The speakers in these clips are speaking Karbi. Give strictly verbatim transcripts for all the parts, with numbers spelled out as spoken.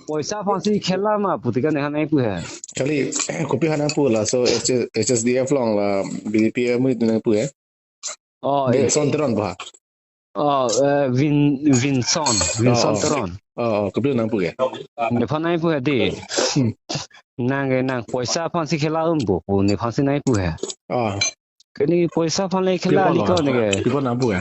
Poisa aphansi khela ma pu ti kan nephan nangpu he. Kali, kopi aphan nangpu, laso H-, H S D F along la B J P amonit nangpu he. Oh, eh, Vinson Teron ba? Oh, eh, Vin-, Vinson, Vinson Oh, oh. Teron. Oh, oh, kopi nangpu ke? Nephan nangpu he di. Hmm. Nang ke nang poisa aphansi khela un pu, pu nephansi nangpu he. Oh. Kali poisa aphan le khela Pi aphan li lo? Ko ne ke. Pi aphan nangpu ke?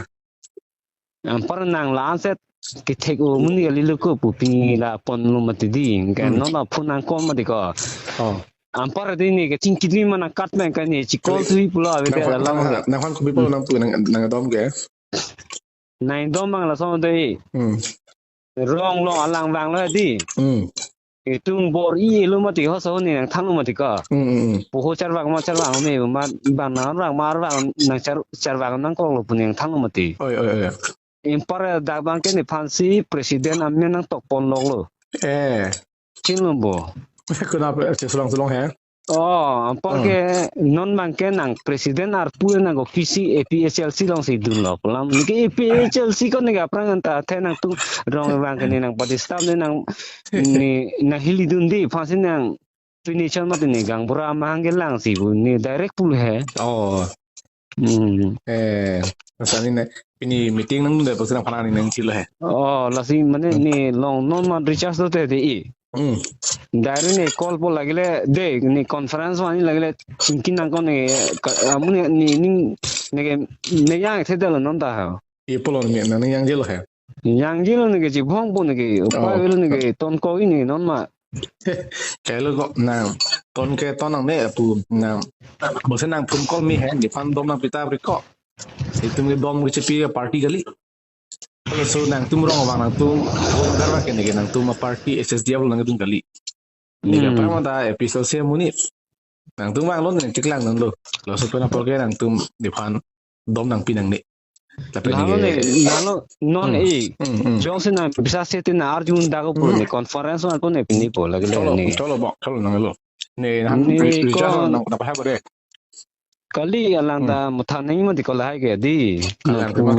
Anpar nang la anset kethek-o amonit kali lo ko pu pini la ponlo mati di. Ke Hmm. non la phone nang call mati ko. Oh. Anpar di ne ke chingkidri ma nang kat nang ka ne chi call Kali. Thui pulo ave Nang de phone, la nang, lang. Nang phone kopi apot nangpu nang, nangdom ke? Nangdom abang laso de. Hmm. Rong long alang vanglo di. Hmm. Itum bor-i lo mati ho so ne nangthanlo mati ko. Hmm, hmm, hmm. Poho charvak ma charvak me ma bang nang vak ma vak nang char, charvak nang kok lo pu ne nangthanlo mati. Oi, oi, oi. Anpar dak abang ke nephansi president amen nangtok ponlok lo. Eh. Chinlo bo. Kuna pe, che sulong sulong he. Oh, anpar Hmm. ke non abang ke nang president arpu nang ko P C, A P H L C alongsi dunlo pu alam. Ne ke A P H L C ko ne ke aphrang anta the nangtum rong abang ke ne nang party staff ne nang ne nang hili dun di aphansi nang pini chon mati ne gaonbura amahang kelang si pu ne direct pulo he. Oh. Hmm. Eh, masa ne pini meeting nangdunde pusi nangphan ne nangchilo he. Oh, lasi mane Hmm. ne long non ma recharge dote di. Hmm. Direct ne call po lagile de ne conference mane lagile chingki nang ko ne ka, amun ne ning ne ke ne yang the dalo non ta ha. Pi apot lo ne nang yang jelo he? Yang jelo ne ke chibong po ne ke upai Oh. Velo ne ke ton ko ne non ma. Kailo ko nang ton ke ton nangne pu nang. Bose nang phone call me he, nephan dom nangpi ta ri ko. Itum ke dom ke chepi party kali. Laso nangtum rong abang nangtum, garba ke ne ke nangtum aparty H S D F along nangtum kali. Ne ke Hmm. aphrang ta A P H L C amonit. Nangtum vanglo ne chiklang nanglo. Laso pen apor ke nangtum nephan dom nangpi nangne. Lapen Lalo ne, ne lalo non Hmm. eh. Hmm, hmm. Jongsi nang bisa se tin arjun dak ko Hmm. ne conference ma ko ne pini po lagile Cholo, ne. Cholo ba, cholo nanglo. Ne han Ne re-, recharge ko nang, nang pahai bore. Kali alang Hmm. ta matha nang mati ko lahai ke di. Alang Nang pu ma.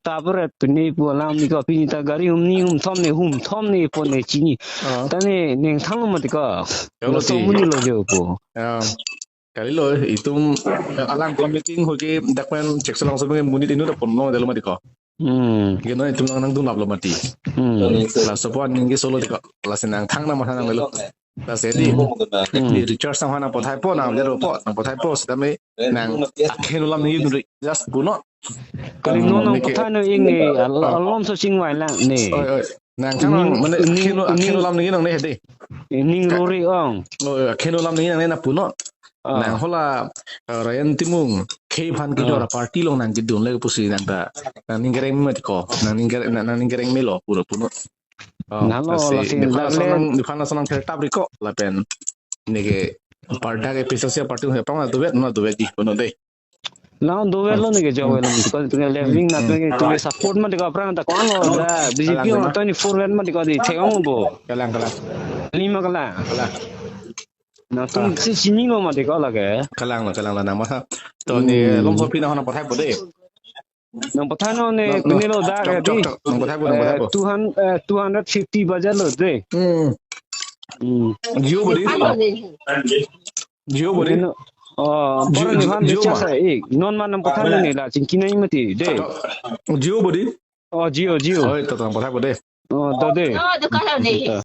Tabret pini pu alang ne ko pini ta gari hum ni hum thom ne hum thom ne po ne chini. Ah. Ta ne nangthanlo mati ko. Cholo Laso ti. Amonit lo jo po. Ah. Kalilo, itum, eh, alang committee ho ke dak pen Chekselong so ke monit inut apon lo dalo mati ko. Hmm. Ke non itum nang nangdun laplo mati. Hmm. Laso apot ningje solo ti ko. Lasi nangthang nang matha nanglo. Lasi di. Hmm. Di recharge nangphan nangpathai po nang dero po, nangpathai po sitame nang akhen alam ningje dun ri just puno. Kali Hmm, non nang ningje. Pathai no ing ne, al-, Ah. Alom so chingvai lang ne. Oi, oi. Nangthang Ning, nang, mane, ning, akheno, akheno ning. Alam ningje nangne he de. Ning Ka-, rori ong. Oh, akheno alam ningje nangne nang puno. Ah. Nang hala, eh, Ryan Timung, khei aphan kejor Ah. aparty along nang kedun le pusi nang ta. Nang ning kereng mati ko. Nang ning kereng, nang, nang ning kereng melo pura puno. Oh, Nalo lasi, lasi nephan laso le- nang, nephan laso nang phertap ri ko. Lapen. Ne ke pardak A P H L C aparty he pang dovet, na dovet di, puno de. Lang dovet lo ne ke jo Hmm. Lo ne ko tu le Hmm. Ring na Hmm. tu ke tu ke support mati ko aphrang ta ko lo da B J P Kalang, on kalang. Twenty-four vet mati ko di thek ong bo. Kalang, kalang. Lima kalang. Kalang. Nangtum Ah. Si chini lo mati ko lake. Kalang lo, kalang lo nang ma. To ne Hmm. Lom so pi nang nangpathai po de. Nangpathai no ne Chok, chok, pini lo da chok, ke chok, di. Chok. Nangpathai po, nangpathai Eh, po. Two hundred, eh, two hundred fifty budget lo de. Hmm. Hmm. Jio bodi. Jio bodi. Pini no, oh, Jio, pora ne Jio, han Jio bichar ma. Sa, eh, non ma nangpathai ne la chingki nang mati de. Jio bodi. Oh, Jio, Jio. Oi, to, to, nangpathai po de. Oh, to de. Oh, to ka ne. To.